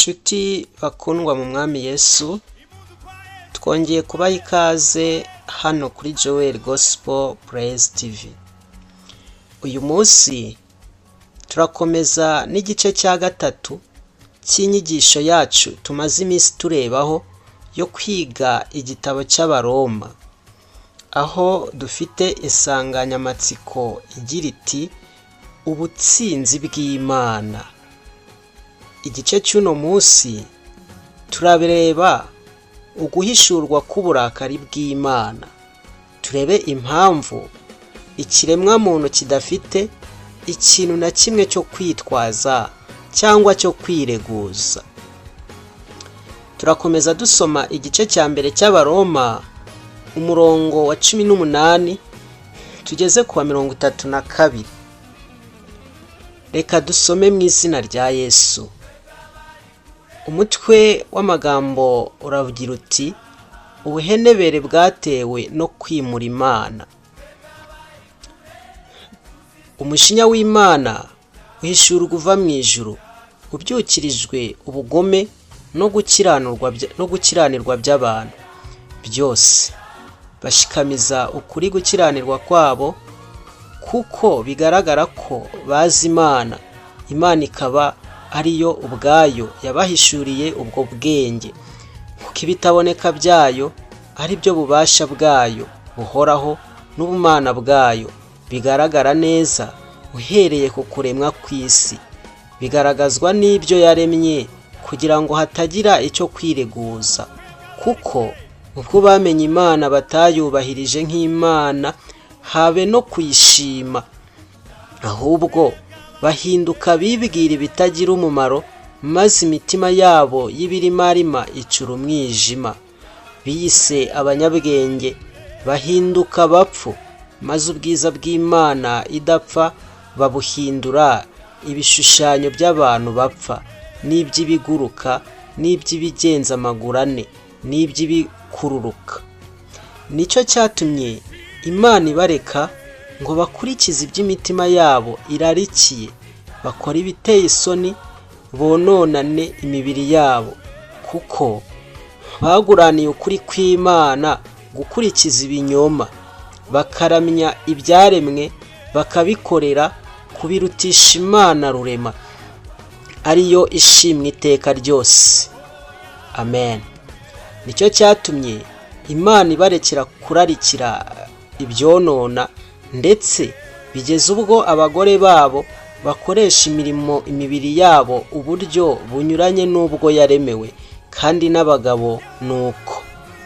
Nshuti bakundwa mu mwami Yesu, twongeye kubaha ikaze hano kuri Joel Gospel Praise TV. Uyu munsi turakomeza n'igice cya gatatu cy'inyigisho yacu tumaze iminsi turebaho yo kwiga igitabo cy'Abaroma, aho dufite insanganyamatsiko igira iti ubutsinzi bw'Imana. Igice cy'uno munsi turareba uguhishurwa k'uburakari bw'Imana, turebe impamvu ikiremwamuntu kidafite ikintu na kimwe cyo kwitwaza cyangwa cyo kwireguza. Turakomeza dusoma igice cya mbere cy'Abaroma, umurongo wa 18 tugeze ku wa 32. Reka dusome mu izina rya Yesu. Umutwe w'amagambo uragira uti ubuhenebere bwatewe no kwimura Imana. Umujinya w'Imana uhishurwa uva mu ijuru, ubyukirijwe ubugome no gukiranirwa by'abantu byose, bashikamiza ukuri gukiranirwa kwabo, kuko bigaragara ko bazi Imana, Imana ikaba ariyo ubwayo yabahishuriye ubwo bwenge, kuko ibitaboneka byayo ari byo bubasha bwayo buhoraho n'ubumana bwayo bigaragara neza uhereye ku kuremwa kw'isi, bigaragazwa n'ibyo yaremye kugira ngo hatagira icyo kwireguza, kuko ubwo bamenye Imana batayubahirije nk'Imana habe no kuyishima, ahubwo bahinduka bibwira ibitagira umumaro, maze imitima yabo y'ibirimarima icura umwijima. Biyise abanyabwenge bahinduka bapfu, maze ubwiza bw'Imana idapfa babuhindura ibishushanyo by'abantu bapfa, n'iby'ibiguruka, n'iby'ibigenza amaguru ane, n'iby'ibikururuka. Nicyo cyatumye Imana ibareka ngo bakurikize iby'imitima yabo irarikiye, bakora ibiteye isoni, bononane imibiri yabo, kuko baguraniye ukuri kw'Imana gukurikiza ibinyoma, bakaramya ibyaremwe, bakabikorera kubirutisha Imana rurema, ariyo ishimwa iteka ryose. Amen. Nicyo cyatumye Imana ibarekera kurarikira ibyonona, ndetse bigeze ubwo abagore babo bakoresha imirimo imibiri yabo uburyo bunyuranye n'ubwo yaremewe, kandi n'abagabo nuko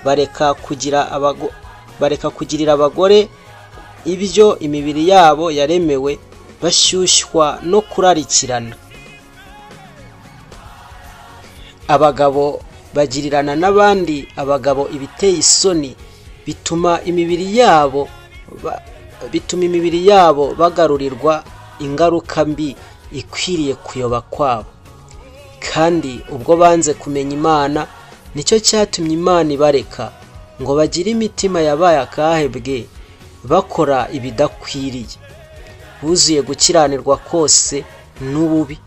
bareka kugirira abagore ibyo imibiri yabo yaremewe, bashyushywa no kurarikirana. Abagabo bagirirana n'abandi abagabo ibiteye isoni, bituma imibiri yabo bagarurirwa ingaruka mbi ikwiriye kuyoba kwabo. Kandi ubwo banze kumenya Imana, nicyo cyatumye Imana ibareka ngo bagire imitima yabaye akahebwe, bakora ibidakwiriye, buzuye gukiranirwa kose n'ububi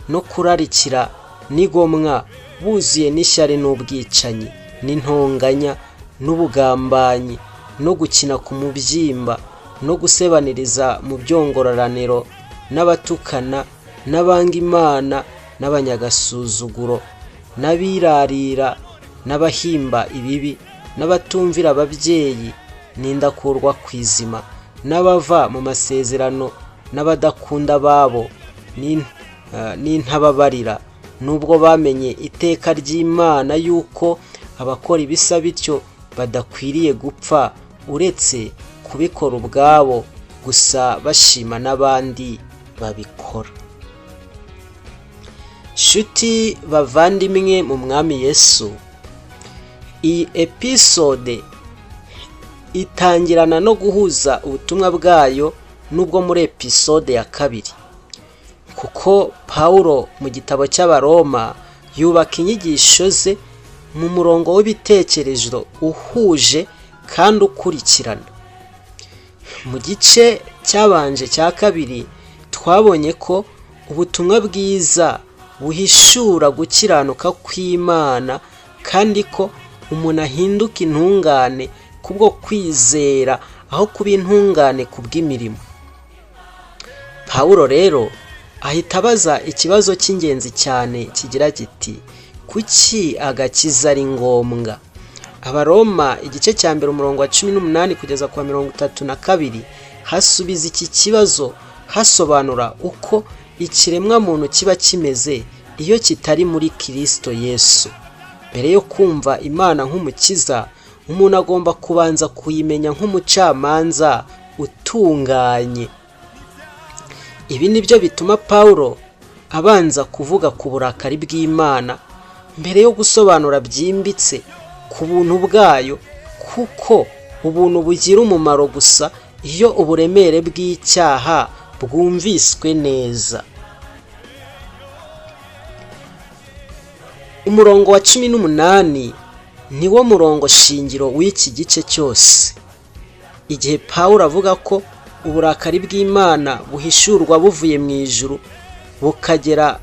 no kurarikira n'igomwa, buzuye n'ishyari n'ubwicanyi n'intonganya n'ubugambanyi no gukina ku mubyimba no gusebaniriza mu byongororaniro n'abatukana n'abanga Imana n'abanyagasuzuguro n'abirarira n'abahimba ibibi n'abatumvira ababyeyi n'indakurwa ku izima n'abava mu masezerano n'abadakunda babo n'intababarira, nubwo bamenye iteka ry'Imana yuko abakora ibisa bityo badakwiriye gupfa, uretse kubikora ubwabo gusa bashima n'abandi babikora. Nshuti bavandimwe mu mwami Yesu, iyi episode itangirana no guhuza ubutumwa bwayo n'ubwo muri episode ya kabiri, kuko Pawulo mu gitabo cy'Abaroma yubaka inyigisho ze mu murongo w'ibitekerezo uhuje kandi ukurikirana. Mu gice cyabanje cya kabiri twabonye ko ubutumwa bwiza buhishura gukiranuka kw'Imana, kandi ko umuntu ahinduka intungane kubwo kwizera aho kuba intungane kubw'imirimo. Pawulo rero ahita abaza ikibazo cy'ingenzi cyane kigira kiti: kuki agakiza ari ngombwa? Abaroma igice cya 1 umurongo wa 18 kugeza ku wa 32 hasubiza iki kibazo, hasobanura uko ikiremwa muntu kiba kimeze iyo kitari muri Kristo Yesu. Mbere yo kumva Imana nk'umukiza, umuntu agomba kubanza kuyimenya nk'umucamanza utunganye. Ibi nibyo bituma Pawulo abanza kuvuga ku burakari bw'Imana mbere yo gusobanura byimbitse ku buntu bwayo, kuko ubuntu bugira umumaro gusa iyo uburemere bw'icyaha bwumviswe neza. Umurongo wa 18 niwo murongo shingiro w'iki gice cyose. Igihe Pawulo avuga ko uburakari bw'Imana buhishurwa buvuye mu ijuru bukagera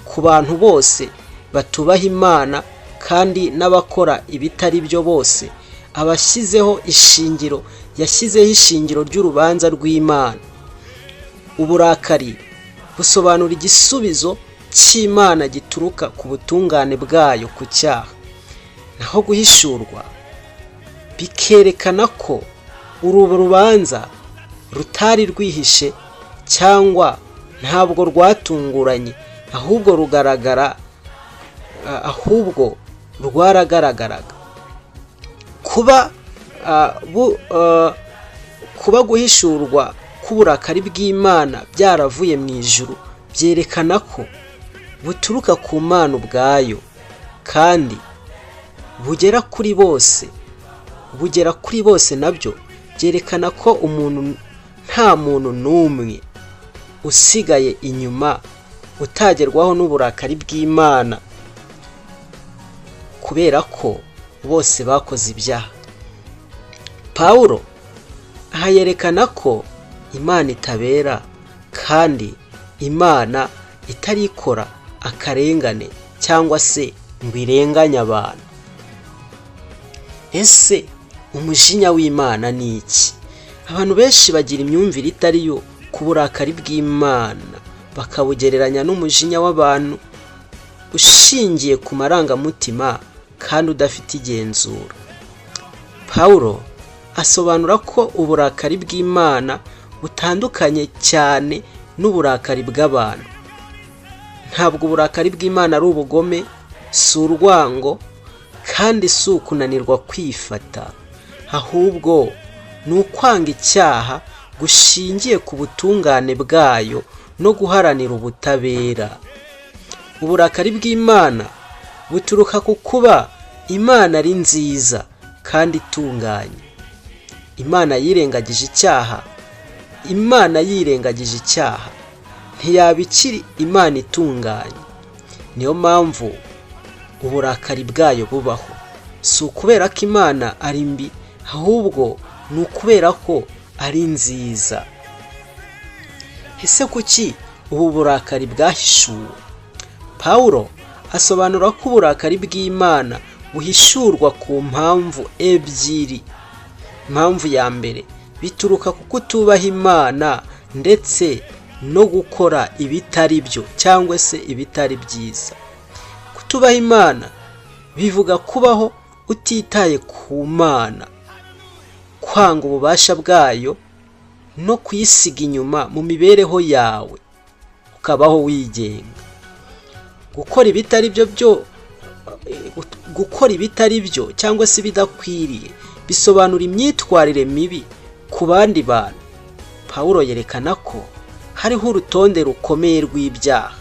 ku bantu bose batubaha Imana kandi n'abakora ibitari byo bose, abashyizeho ishingiro, yashyizeho ishingiro ry'urubanza rw'Imana. Uburakari busobanura igisubizo cy'Imana gituruka ku butungane bwayo ku cyaha, naho guhishurwa bikerekana ko uru rubanza rutari rwihishe cyangwa ntabwo rwatunguranye, ahubwo rugaragara, ahubwo rwaragaragaraga. Kuba guhishurwa k'uburakari bw'Imana byaravuye mu ijuru byerekana ko buturuka ku Mana ubwayo kandi bugera kuri bose. Bugera kuri bose nabyo byerekana ko umuntu, nta muntu n'umwe usigaye inyuma utagerwaho n'uburakari bw'Imana, kubera ko bose bakoze ibyaha. Pawulo aha yerekana ko Imana itabera kandi Imana itarikora akarengane cyangwa se ngo irenganye abantu. Ese umujinya w'Imana ni iki? Abantu benshi bagira imyumvire itari yo ku burakari bw'Imana, bakabugereranya n'umujinya w'abantu ushingiye ku marangamutima kandi udafite igenzura. Pawulo asobanura ko uburakari bw'Imana butandukanye cyane n'uburakari bw'abantu. Ntabwo uburakari bw'Imana ari ubugome, si urwango, kandi si ukunanirwa kwifata, ahubwo ni ukwanga icyaha gushingiye ku butungane bwayo no guharanira ubutabera. Uburakari bw'Imana buturuka ku kuba Imana ari nziza kandi itunganye. Imana yirengagije icyaha, Imana yirengagije icyaha ntiyaba ikiri Imana itunganye. Niyo mpamvu uburakari bwayo bubaho. Si ukubera ko Imana ari mbi, ahubwo ni ukubera ko ari nziza. Ese kuki ubu burakari bwahishuwe? Pawulo asobanura ko uburakari bw'Imana buhishurwa ku mpamvu ebyiri. Impamvu ya mbere bituruka ku kutubaha Imana ndetse no gukora ibitari byo cyangwa se ibitari byiza. Kutubaha Imana bivuga kubaho utitaye ku Mana, kwanga ububasha bwayo no kuyisiga inyuma mu mibereho yawe, ukabaho wigenga. Gukora ibitari byo gukora ibitari byo cyangwa se ibidakwiriye bisobanura imyitwarire mibi ku bandi bantu. Pawulo yerekana ko hariho urutonde rukomeye rw'ibyaha.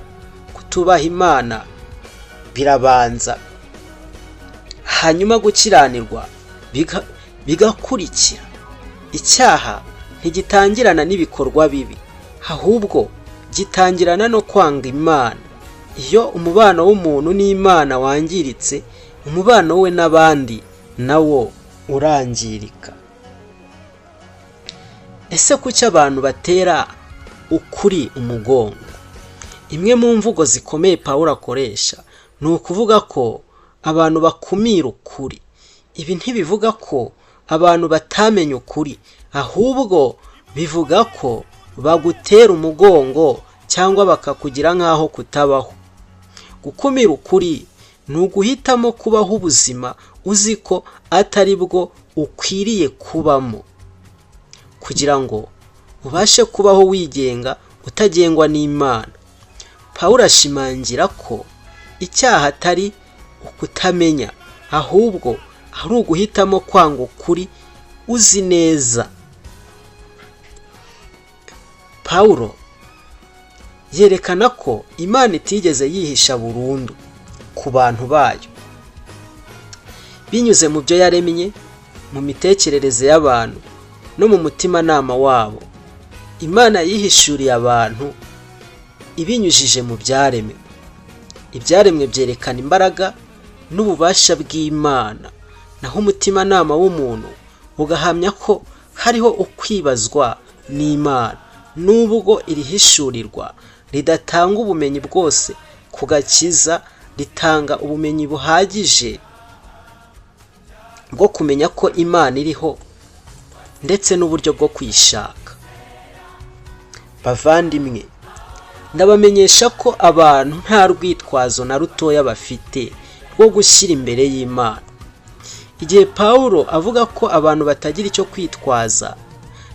Kutubaha Imana birabanza, hanyuma gukiranirwa bigakurikira. Icyaha ntigitangirana n'ibikorwa bibi, ahubwo gitangirana no kwanga Imana. Iyo umubano w'umuntu n'Imana wangiritse, umubano we n'abandi nawo urangirika. Ese kuki abantu batera ukuri umugongo? Imwe mu mvugo zikomeye Pawulo akoresha ni ukuvuga ko abantu bakumira ukuri. Ibi ntibivuga ko abantu batamenye ukuri, ahubwo bivuga ko bagutera umugongo cyangwa bakakugira nk'aho kutabaho. Gukumira ukuri ni uguhitamo kubaho ubuzima uzi ko atari bwo ukwiriye kubamo, kugira ngo ubashe kubaho wigenga utagengwa n'Imana. Pawulo ashimangira ko icyaha atari ukutamenya, ahubwo ari uguhitamo kwanga ukuri uzi neza. Pawulo yerekana ko Imana itigeze yihisha burundu ku bantu bayo, binyuze mu byo yaremye, mu mitekerereze y'abantu no mu mutimanama wabo. Imana yihishuriye abantu ibinyujije mu byaremwe. Ibyaremwe byerekana imbaraga n'ububasha bw'Imana, naho umutimanama w'umuntu ugahamya ko hariho ukwibazwa n'Imana. Nubwo iri hishurirwa ridatanga ubumenyi bwose ku gakiza, ritanga ubumenyi buhagije bwo kumenya ko Imana iriho ndetse n'uburyo bwo kuyishaka. Bavandimwe, ndabamenyesha ko abantu nta rwitwazo na rutoya bafite rwo gushyira imbere y'Imana. Igihe Pawulo avuga ko abantu batagira icyo kwitwaza,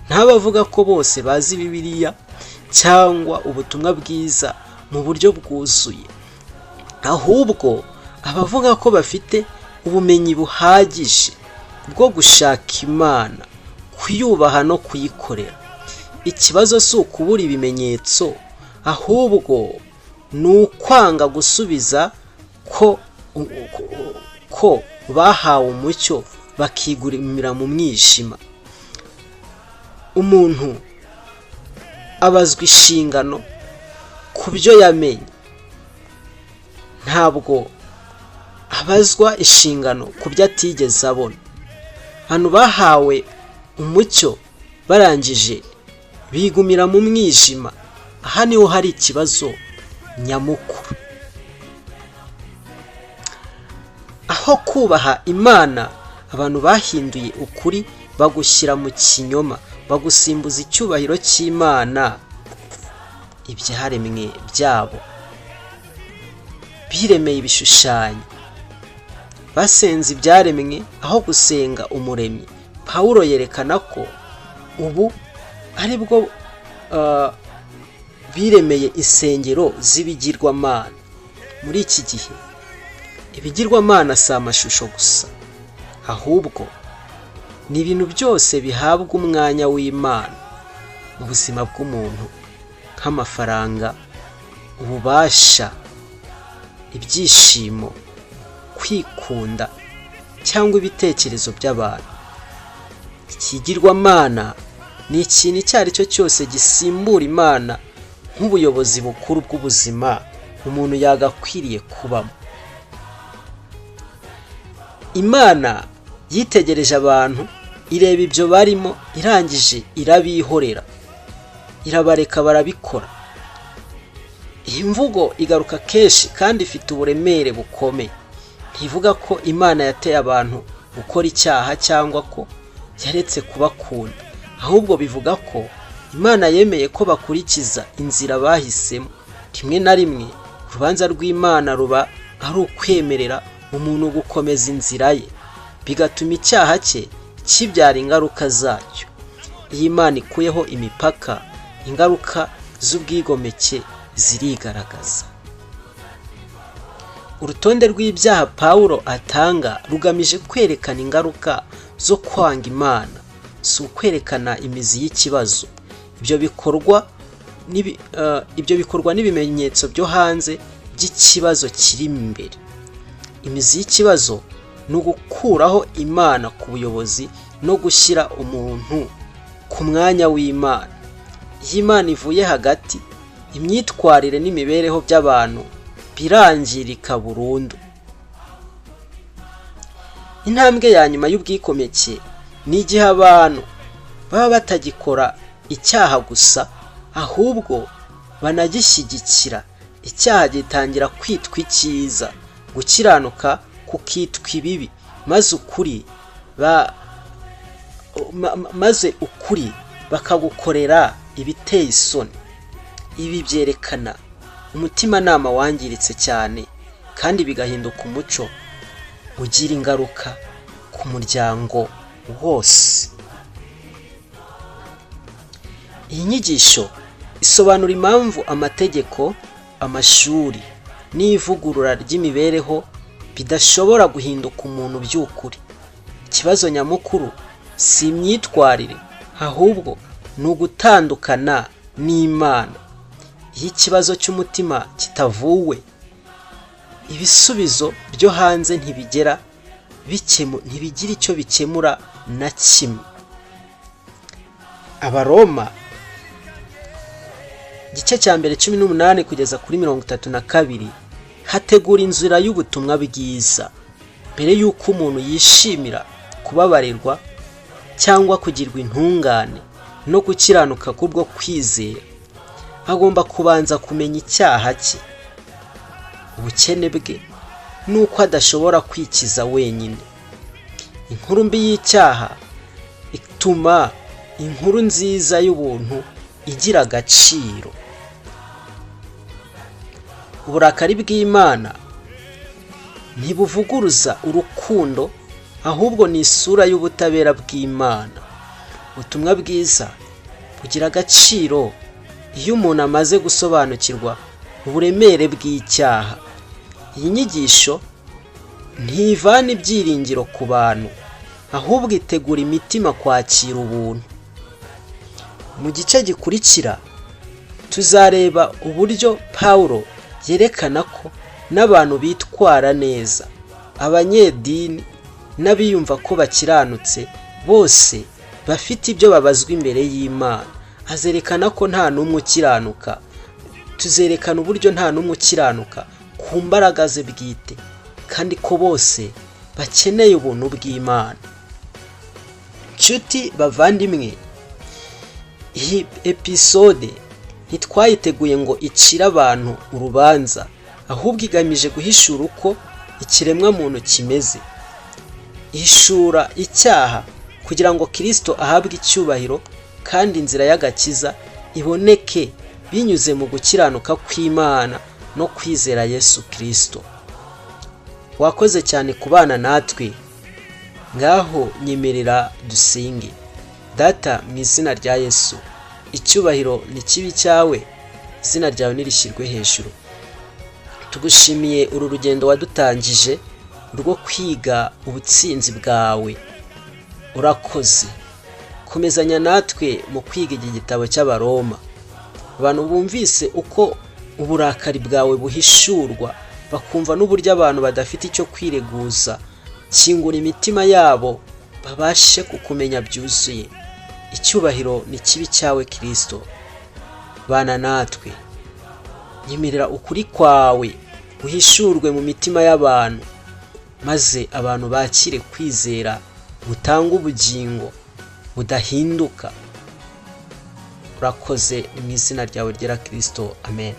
ntaba avuga ko bose bazi Bibiliya cyangwa ubutumwa bwiza mu buryo bwuzuye, ahubwo abavuga ko bafite ubumenyi buhagije bwo gushaka Imana, kuyubaha no kuyikorera. Ikibazo si ukubura ibimenyetso, ahubwo ni ukwanga gusubiza ko bahawe umucyo bakigumira mu mwijima. Umuntu abazwa inshingano ku byo yamenye, ntabwo abazwa inshingano ku byo atigeze abona. Abantu bahawe umucyo barangije bigumira mu mwijima. Aha niho hari ikibazo nyamukuru. Aho kubaha Imana, abantu bahinduye ukuri bagushyira mu kinyoma, bagusimbuza icyubahiro cy'Imana ibyaremwe byabo. Biremeye ibishushanyo, basenze ibyaremwe aho gusenga Umuremyi. Pawulo yerekana ko ubu ari bwo biremeye insengero z'ibigirwamana. Muri iki gihe ibigirwamana si amashusho gusa, ahubwo ni ibintu byose bihabwa umwanya w'Imana mu buzima bw'umuntu, nk'amafaranga, ububasha, ibyishimo, kwikunda cyangwa ibitekerezo by'abantu. Ikigirwamana ni ikintu icyo ari cyo cyose gisimbura Imana nk'ubuyobozi bukuru bw'ubuzima umuntu yagakwiriye kubamo. Imana yitegereje abantu, ireba ibyo barimo, irangije irabihorera, irabareka barabikora. Iyi mvugo igaruka kenshi kandi ifite uburemere bukomeye. Ntivuga ko Imana yateye abantu gukora icyaha cyangwa ko yaretse kubakunda, ahubwo bivuga ko Imana yemeye ko bakurikiza inzira bahisemo. Rimwe na rimwe urubanza rw'Imana ruba ari ukwemerera umuntu gukomeza inzira ye, bigatuma icyaha cye kibyara ingaruka zacyo. Iyo Imana ikuyeho imipaka, ingaruka z'ubwigomeke zirigaragaza. Urutonde rw'ibyaha Pawulo atanga rugamije kwerekana ingaruka zo kwanga Imana, si ukwerekana imizi y'ikibazo. Ibyo bikorwa n'ibimenyetso byo hanze by'ikibazo kiri imbere. Imizi y'ikibazo ni ugukuraho Imana ku buyobozi no gushyira umuntu ku mwanya w'Imana. Iyo Imana ivuye hagati, imyitwarire n'imibereho by'abantu birangirika burundu. Intambwe ya nyuma y'ubwigomeke ni igihe abantu baba batagikora icyaha gusa, ahubwo banagishyigikira Icyaha gitangira kwitwa icyiza, gukiranuka kukitwa ibibi, maze ukuri bakagukorera ibiteye isoni. Ibi byerekana umutimanama wangiritse cyane kandi bigahinduka umuco ugira ingaruka ku muryango wose. Iyi nyigisho isobanura impamvu amategeko, amashuri n'ivugurura ry'imibereho bidashobora guhinduka umuntu by'ukuri. Ikibazo nyamukuru si imyitwarire, ahubwo ni ugutandukana n'Imana. Iyo ikibazo cy'umutima kitavuwe, ibisubizo byo hanze ntibigera ntibigira icyo bikemura na kimwe. Abaroma igice cya mbere, 18 kugeza kuri 32, hategura inzira y'ubutumwa bwiza. Mbere y'uko umuntu yishimira kubabarirwa cyangwa kugirwa intungane no gukiranuka kubwo kwizera, agomba kubanza kumenya icyaha cye, ubukene bwe, n'uko adashobora kwikiza wenyine. Inkuru mbi y'icyaha ituma inkuru nziza y'ubuntu igira agaciro. Uburakari bw'Imana ntibuvuguruza urukundo, ahubwo ni isura y'ubutabera bw'Imana. Ubutumwa bwiza bugira agaciro iyo umuntu amaze gusobanukirwa uburemere bw'icyaha. Iyi nyigisho ntivana ibyiringiro ku bantu, ahubwo itegura imitima kwakira ubuntu. Mu gice gikurikira tuzareba uburyo Pawulo yerekana ko n'abantu bitwara neza, abanyedini n'abiyumva ko bakiranutse, bose bafite ibyo babazwa imbere y'Imana. Azerekana ko nta n'umwe ukiranuka. Tuzerekana uburyo nta n'umwe ukiranuka ku mbaraga ze bwite, kandi ko bose bakeneye ubuntu bw'Imana. Nshuti bavandimwe, iyi episode ntitwayiteguye ngo icire abantu urubanza, ahubwo igamije guhishura uko ikiremwamuntu kimeze. Ihishura icyaha kugira ngo Kirisito ahabwe icyubahiro kandi inzira y'agakiza iboneke binyuze mu gukiranuka kw'Imana no kwizera Yesu Kirisito. Wakoze cyane kubana natwe. Ngaho nyemerera dusinge. Data, mu izina rya Yesu, icyubahiro ni kibe icyawe, izina ryawe nirishyirwe hejuru. Tugushimiye uru rugendo wadutangije rwo kwiga ubutsinzi bwawe. Urakoze. Komezanya natwe mu kwiga iki gitabo cy'Abaroma. Abantu bumvise uko uburakari bwawe buhishurwa, bakumva n'uburyo abantu badafite icyo kwireguza. Kingura imitima yabo babashe kukumenya byuzuye. Icyubahiro ni kibe icyawe, Kirisito. Bana natwe, nyemerera ukuri kwawe guhishurwe mu mitima y'abantu, maze abantu bakire kwizera gutanga ubugingo budahinduka. Urakoze, mu izina ryawe ryera Kirisito, amen.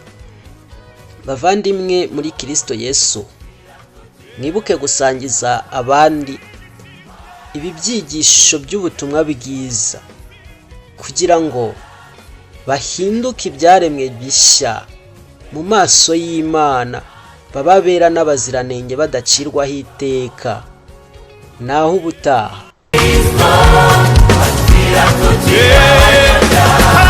Bavandimwe muri Kirisito Yesu, mwibuke gusangiza abandi ibi byigisho by'ubutumwa bwiza kugira ngo bahinduke ibyaremwe bishya mu maso y'Imana, bababera n'abaziranenge badacirwaho iteka. Naho ubutaha. Yeah.